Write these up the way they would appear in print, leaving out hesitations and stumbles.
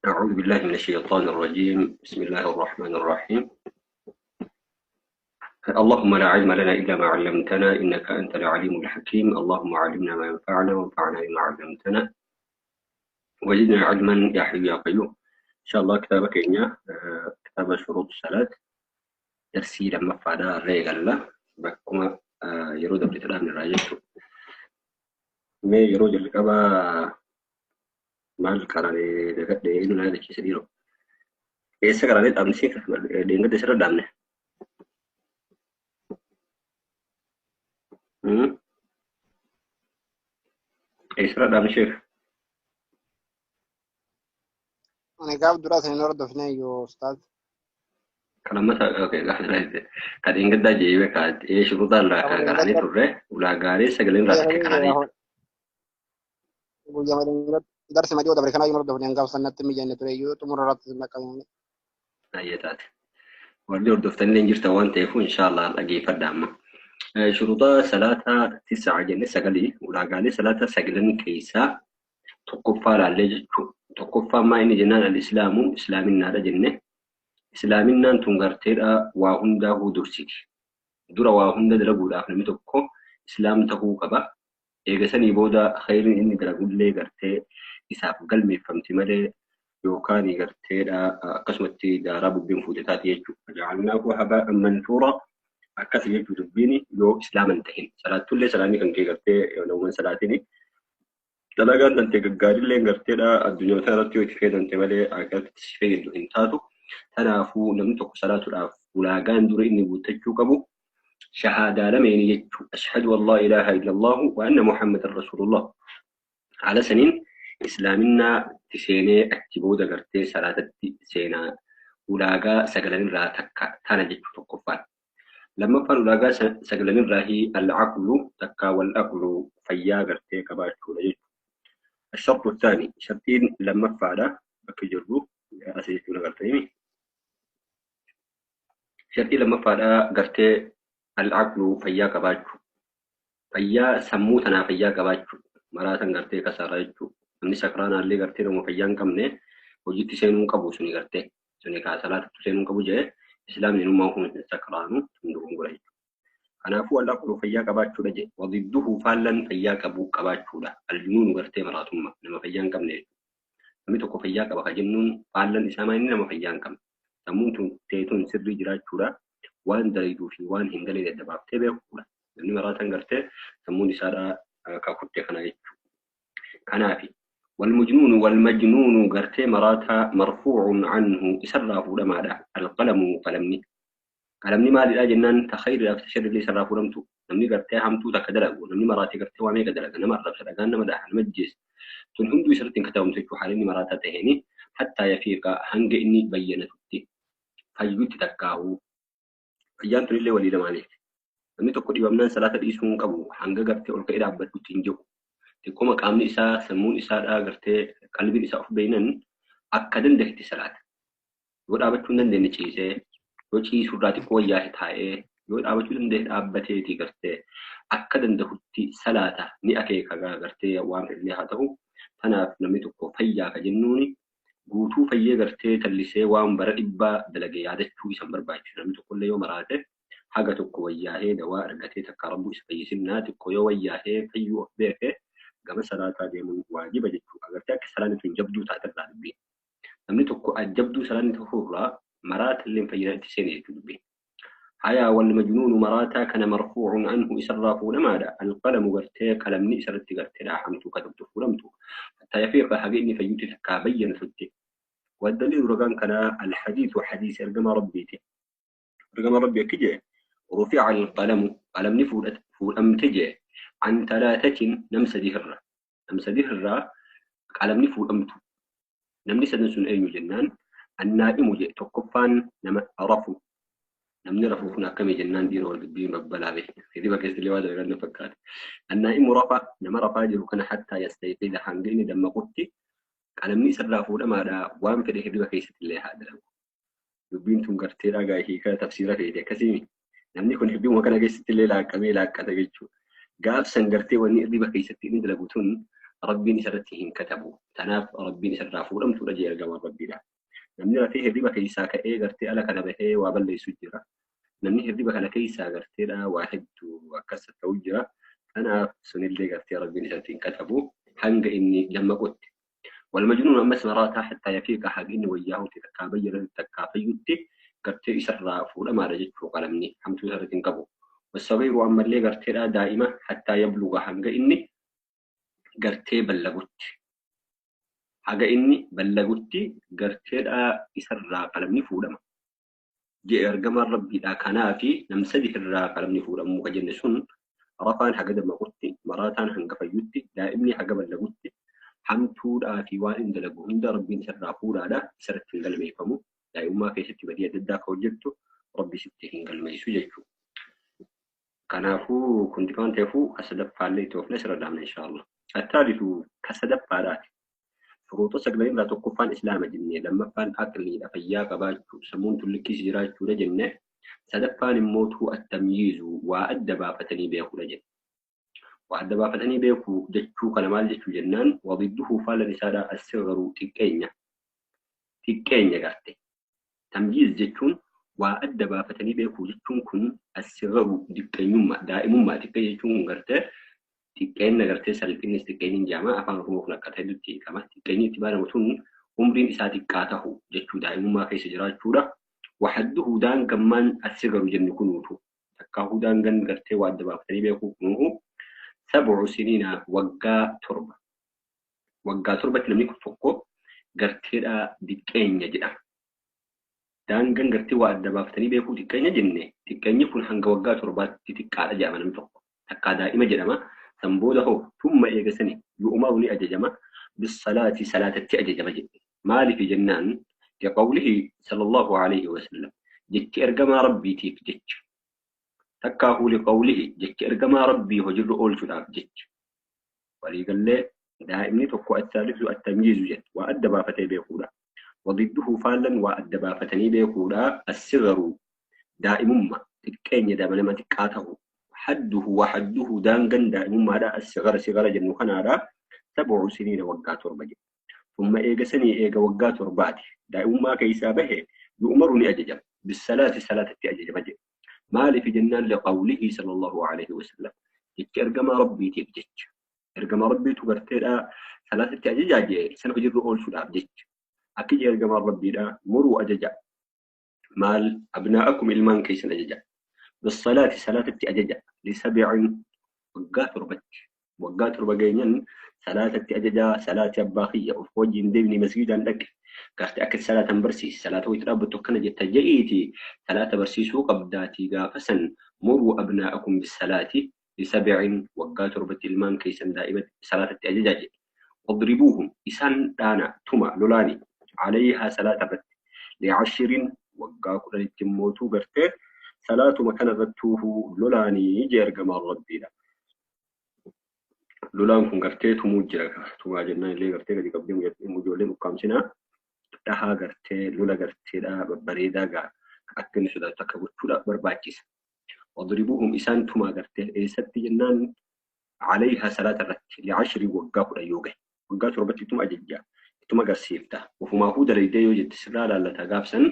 أعوذ بالله من الشيطان الرجيم. بسم الله الرحمن الرحيم. اللهم لا علم لنا إلا ما علمتنا إنك أنت العليم الحكيم. اللهم علمنا ما ينفعنا وانفعنا بما علمتنا وزدنا علما يا حي يا قيوم. إن شاء الله كتابك إنيا كتاب شروط الصلاة درسي لما فعلا الرئي بكما yeroo dabre dhaabne irraa jechuudha. Mee yeroo jalqabaa maal karaalee dagadhee inni na yaadachiisa dhiiroo. Eessa karaalee dhaabne si dheengadde sirra dhaabne? Eessarra dhaabne sheek? Ani gaaf dura isin hordofne iyyuu ustaaz. Kan amma gaafa dura kan dheengaddaa jeewe ka ee shuruutaa irraa kan karaalee turre ulaagaalee sagaleen irraa takka karaalee. Guyyaa darsi madii dabre kanaa iyyuu hordofne gaaf sanatti mijanne ture iyyuu xumura irratti naqamne. Ayyee taate. Warri hordoftanii hin jirtan waan ta'eef inshaallah dhageeffadha amma. Shuruutaa salaataa 9 jenne 9 ulaagaalee salaataa 9 keessaa tokkoffaa laallee jechuudha. Tokkoffaa maa inni jennaan al-islaamu islaaminaadha jenne. Islaaminaan tun garteedha waa hundaa dursiti. Dura waa hunda dalaguudhaaf namni tokko islaam tahuu qaba. Eega sanii booda khayriin inni dalagullee gartee isaaf galmeeffamti malee yookaan garteedha akkasumatti daaraa bubbeen fuute taati jechuudha. Ja'alnaahu habaa'an mansuura akkas jechuu dubbiin yoo islaama hin tahin. Salaattullee salaamii kan kee gartee namumaan salaatini. Dalagaan tante gaggaarillee garteedha addunyaa irratti yoo itti fayyadamte malee akhiratti si fayyadu hin taatu. Kanaafuu namni tokko salaatuudhaaf ulaagaan dura inni guuttachuu qabu shahaadaa lameeni jechuudha. Ashhadu an laa ilaaha illallahu wa anna Muhammadan rasuulullah. Haala saniin islaaminaa itti seenee achi booda gartee salaatatti seenaa ulaagaa sagalanirraa takka tana jechuu tokkoffaan. Lammaffaan ulaagaa sagalanirraa al-aqlu takka wal-aqlu fayyaa gartee qabaachuudha jechuudha. الشرط الثاني شرطين لما فعل بك جرو أسيتون غرتيني شرطي لما فعل غرتي العقل فيا قباچو فيا سموتنا فيا قباچو مراتن غرتي كسارا جچو namni sakraana illee gartee nama fayyaa hin qabne hojiitti seenuu hin qabu suni gartee suni kaa salaatatti seenuu hin qabu jee islaamni nummaan kun sakraanu hunduu jechuudha. Kanaafuu al-aqlu fayyaa qabaachuudha jee wadidduhu faallan fayyaa qabu qabaachuudha. Aljunuunu gartee maraatummaa nama fayyaa hin qabne jechuudha. Namni tokko fayyaa qaba ka jennuun faallan isaa maal inni nama fayyaa hin qabne. Sammuun tun teetuun sirrii jiraachuudha. Waan dalayduu fi waan hin dalayne adda baaftee beekuudha. Namni maraatan gartee sammuun isaadha kakutte kana jechuudha. Kanaafi والمجنون والمجنون غرتي مراتا مرفوع عنه إسرى فودمادا القلم قلمني قلمني مالي لا جنان تخير لا تشر لي سرى فودمتو نمني غرتي همتو تكدلغو نمني مراتي غرتي وامي كدلغ نما رب سدغان نما ده نمجس تن هندو يسرتين كتاوم تكو حالني مراتا تهني حتى يفيق هنگ إني بينتتي فيوت تكاو فيان تريلي ولي لماني namni tokko dhibamnaan salaata dhiisuu hin qabu hanga gartee ol ka'ee dhaabbatutti hin jiru. Xiqqooma qaamni isaa sammuun isaadhaa gartee qalbiin isaa of beeynan akka danda'etti salaata. Yoo dhaabachuu hin dandeenye ciisee, yoo ciisuurraa xiqqoo wayyaa'e taa'ee, yoo dhaabachuu danda'e dhaabbateeti gartee akka danda'utti salaata ni akeeka gartee waan fedhillee haa ta'u. Kanaaf namni tokko fayyaa ka jennuuni guutuu fayyee gartee tallisee waan bara dhibbaa dalage yaadachuu isa hin barbaachisu. Namni tokkollee yoo maraate haga tokko wayyaa'ee dawaa argatee takka rabbuu isa fayyisinnaa xiqqoo yoo wayyaa'ee fayyuu of beeke gama salaataa deemuun waajiba jechuudha. Agartee akka salaanni tun jabduu taaterraa dubbiin. Namni tokko ajjabduu salaanni ta'uurraa maraata illee fayyinaa itti seene jechuudha dubbiin. Hayaa wal majnuunu maraataa kana marfuucun anhu isarraa fuudhamaadha. Alqalamu gartee qalamni isarratti gartee dhaahamtuu katabtu fuudhamtu. Hattaa yafiiqa haga inni fayyutti takkaa bayyanatutti. والدليل رقم كان الحديث حديث إرجم ربيتي إرجم ربي كجي رفع القلم قلم فول أمتجي عن 3 نمس دهرة نمس دهرة قلم نفول أمتو نمني سدن أي جنان النائم جي تقفان نم رفو نمني رفو هنا كم جنان دير والدبين ربلا به هذه بقى اللي وادا غير نفكات النائم رفع نم رفع جرو كان حتى يستيقظ حنجين دم قتي قلمني سر فول ما دا وان في هذه بقى اللي هذا دبين تون غرتي راغا هي تفسيره في كسيمي namni kun hirribuma kana keessatti illee laaqamee laaqqata jechuudha. Gaaf san gartee wanni hirriba keessatti inni dalagu tun Rabbiin isarratti hin katabu. Tanaaf Rabbiin isarraa fuudhamtuudha jee ergamaan Rabbiidha. Namni rafee hirriba keessaa ka'ee gartee ala kana bahee waa balleessu jira. Namni hirriba kana keessaa garteedha waa hedduu akkas ta'u jira. Kanaaf sunillee gartee Rabbiin isarratti hin katabu hanga inni dammaqutti. والمجنون أمس مراتا حتى يفيق حق إني وياه تكابير تكافيوتي قرتي إسرع فولا ما رجت قلمني حمتو سرتين قبو والصغير أما اللي قرتي لا دائمة حتى يبلغ حق إني قرتي بلغت حق إني بلغت قرتي لا إسرع قلمني فولا ما جاء أرجم ربي لا كنافي نمسده الرا قلمني فولا مكجن سن رفان حق دم قتي مراتان حق فيوتي دائمني حق بلغتي hamtuudhaa fi waan inni dalagu hunda Rabbiin isarraa fuudhaadha isarratti hin galmeeffamu. Daa'imummaa keessatti badii adda addaa akka hojjettu Rabbi sitti hin galmeessu jechuudha. Kanaafuu kun waan ta'eefuu kasadaffaallee itti oofne sirra dhaabna inshaallah. Attaalitu kasadaffaadhaati. Shuruuta sagalee irraa tokkoffaan Islaama jennee lammaffaan aqliidha fayyaa qabaachuu sammuun tullikkiis jiraachuudha jennee sadaffaan immoo tuu attamyiizu waa adda baafatanii beekuudha jenne. وعد بافتني بيكو جتشو كان مال جتشو جنان وضده فال رسالة الصغر تكينيا تكينيا قرتي تمييز جتشون وعد بافتني بيكو جتشون كن الصغر دكينيوما دائموما تكينيا جتشون قرتي تكينيا قرتي سالفينيس تكينين جامعة أفان رمو خلقتها دوتي كما تكينيا تبانا متون عمرين إساتي كاته جتشو دائموما كيس جراتشورا وحده دان كمان الصغر جن كنوتو تكاهو دان جن قرتي وعد بافتني بيكو كنوه 7 سنين وقا تربة وقا تربة لم يكن فوقه قرتيرا دكينيا جدا دانغن قرتي وعد بافتني بيكو دكينيا جنة دكينيا كن حنق وقا تربة تتكا أجامة لم تقو تكا دائما جدما سنبوده ثم إيقسني يؤمرني أججما بالصلاة صلاة التأججما جنة مالي في جنان لقوله صلى الله عليه وسلم جت إرقما ربي تيف جت تكاه لقوله جك إرجما ربي هجر أول شراب جك وليقال لي دائمني تكو الثالث التمييز جت وأدبا فتي بيقولا وضده فالا وأدبا فتني بيقولا الصغر دائم ما تكين يدا ما تكاته حده وحده دانغن دائم ما دا الصغر صغر جنو خنارا 7 سنين وقات ربجي ثم إيجا سني إيجا وقات رباتي دائم ما كيسابه يؤمرني أججم بالصلاة صلاة أججم جت مالي في جنان لقوله صلى الله عليه وسلم جت إرجما ربي تبجت إرجما ربي تبرتلا ثلاثة أججاج سنة جر أول شلاب جت أكيد إرجما ربي لا مروا أججا مال أبناءكم إلمان كيسن أججا بالصلاة صلاة أججا ل7 وقات ربت وقات ربجين صلاة أججا صلاة أباخية وفوجين دبني مسجدا لك قرت أكل صلاة برسيس صلاة ويتربط كنا جت جئتي صلاة برسيس وقبداتي قافسا مروا أبناءكم بالصلاة ل7 وقات ربت المان كيسن دائمة صلاة الأججاج واضربوهم إسان دانا تما لولاني عليها صلاة بت ل10 وقاك لتموتو قرت صلاة مكان رتوه لولاني جير جمال ربي لولان كن قرتي تموجرك تما جنان اللي قرتي قد قبدي مجولي مقامسنا dhahaa gartee lola garteedha babbareedaa gaa akka inni sodaatu akka gochuudha barbaachisa. Wadribuhum isaan tumaa gartee eessatti jennaan alayha salaata irratti ل10 waggaa 10 yoo gahe waggaa 7tti ittuma ajajjaa ittuma agarsiifta ofumaahuu dalaydee yoo jette sirraa laallata gaafsan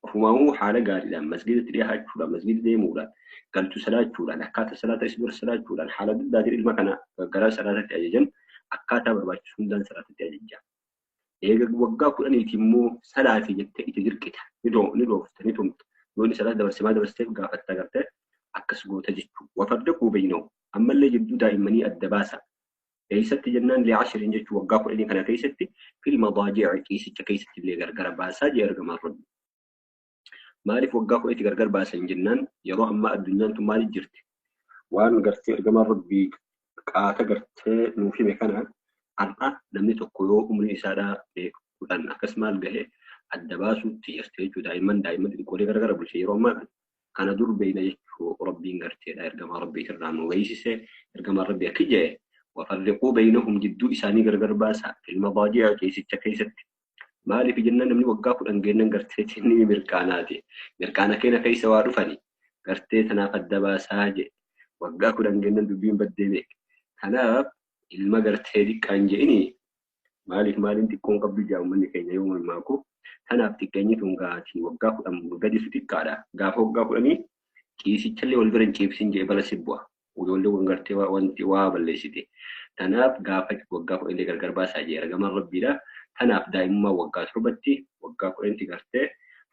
ofumaahuu haala gaariidhaan masgidatti dhiyaachuudhaan masgida deemuudhaan galtu salaachuudhaan akkaataa salaata isa dura salaachuudhaan haala addaatiin ilma kana gara salaatatti ajajan akkaataa barbaachisu hundaan salaatatti ajajjaa. Eega waggaa 10 immoo salaatii jettee itti dirqita ni dhoofta ni tumta yoo inni salaata dabarse maa dabarseef gaafatta gartee akkas goota jechuudha. Wafarriquu baynahum ammallee jidduu daa'immanii adda baasa. Eessatti jennaan ل10 jechuu waggaa 10 kana keessatti fil madaaji'i ciisicha keessatti illee gargar baasaa jee ergamaan Rabbi. Maaliif waggaa 10 gargar baasan jennaan yeroo ammaa addunyaan tun maaliif jirti? Waan gartee ergamaan Rabbii qaata gartee nuuf hime kana har'a namni tokko yoo umrii isaadhaa 10 akkas maal gahe adda baasuutti jirti jechuudha. Daa'imman xixiqqoolee gargar bulche yeroo ammaa kana dur beeyna jechuu Rabbiin garteedha. Ergamaa Rabbii irraa nu geessise ergamaan Rabbii akka jee wafarriquu baynahum jidduu isaanii gargar baasa fil madaaji'a ciisicha keessatti. Maaliif jennaan namni waggaa 10 geennan gartee ni mirqaanaati. Mirqaana keenya keessa waa dhufani gartee tanaaf adda baasaa jee waggaa 10 geennan dubbiin baddee beeke. Kanaaf Ilma gartee xiqqaan je'ini maaliif maaliin xiqqoon qabdu jaa uummanni keenya yoo mamaaku. Tanaaf xiqqeenyi tun gaatii waggaa 10 gadisu xiqqaadha. Gaafa waggaa 10 ciisichallee wal bira hin ciibsin jee bala si bu'a. Ijoollee kun gartee wanti waa balleessite. Tanaaf gaafa waggaa 10 gargar baasaa jee ergamaan rabbiidha. Tanaaf daa'imummaa waggaa 7tti waggaa 10tti gartee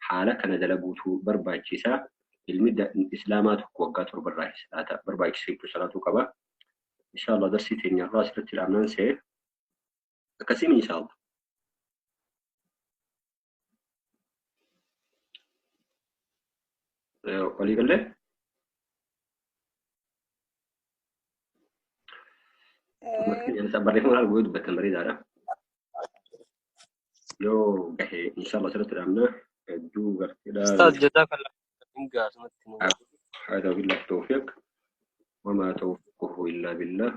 haala kana dalaguutu barbaachisa. Ilmi islaamaa tokko waggaa 7 irraa salaata barbaachisa jechuun salaatuu qaba. Inshallah darsii teenya irraa asirratti dhaabnaan see akkasiin inshallah. Walii gallee? Barreeffama arguu dubbattan bareedaadha. Yoo gahe inshallah asirratti dhaabna. Hedduu garteedha. Ustaaz jazakallah. Gaasumatti nu. هذا بالله التوفيق وما توفيقه إلا بالله.